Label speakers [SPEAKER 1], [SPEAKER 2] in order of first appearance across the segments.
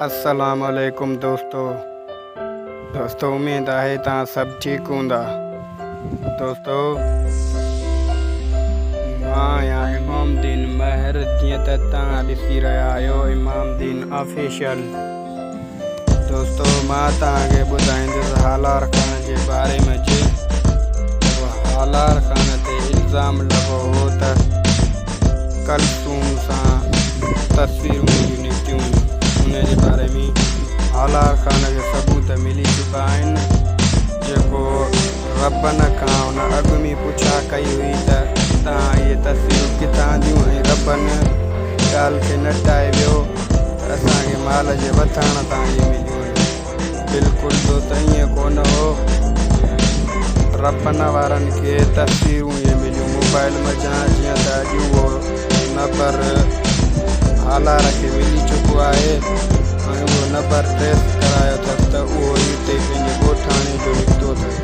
[SPEAKER 1] السلام عليڪم دوستو دوستو اميد آهي توهان سڀ ٺيڪ هوندا دوستو مان آهيان امام دين مهر جيئن ته توهان ڏسي رهيا آهيو امام دين آفيشل دوستو مان توهان کي ٻڌائيندس هالار خان جي باري ۾ جي هالار خان تي الزام لڳو هو ته ڪلثوم سان تصويرون منهنجون نڪتيون هيون ان جي باري ۾ هالار خان کي ثبوت ملي چڪا آهن جيڪو ربن کان هن اڳ ۾ پڇا ڪئي هئي ته توهان اهي تصويرون ڪٿان آنديون ۽ ربن ڳالهه کي نٽائي ويو ته اسان کي مال جي وٿاڻ تان اهي مليون آهن. بلڪل دوست ائين ڪونه هو. ربن وارن کي تصويرون اهي مليون موبائل منجهان جيئن ته اڄ اهو نبر هالار کي ملي چڪو آهي ۽ اهو نبر ٽريس ڪرايو اٿس ته اهو ئي اتي پنهنجي ڳوٺاڻي جو نڪتو اٿس.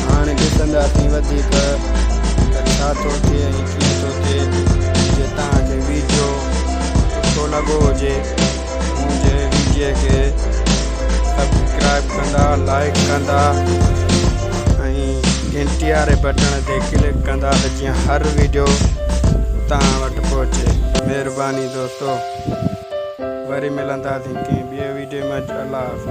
[SPEAKER 1] هاڻي ڏسنداسين وڌيڪ ته ڇا ٿو ٿئي ۽ ڪيئن ٿو ٿئي. جي توهان کي ويڊيو سٺو لڳو هجي ته منهنجي ويڊيي کي سبسڪرائب ڪندا لائڪ ڪندا ۽ گهنٽي واري بٽڻ تي ڪلڪ ڪندا ته جيئن هر ويڊيو توهان وٽ پهچي. مهرباني دوستو وري ملنداسين ڪنهن ٻئي ويڊيو ۾ الله حافظ.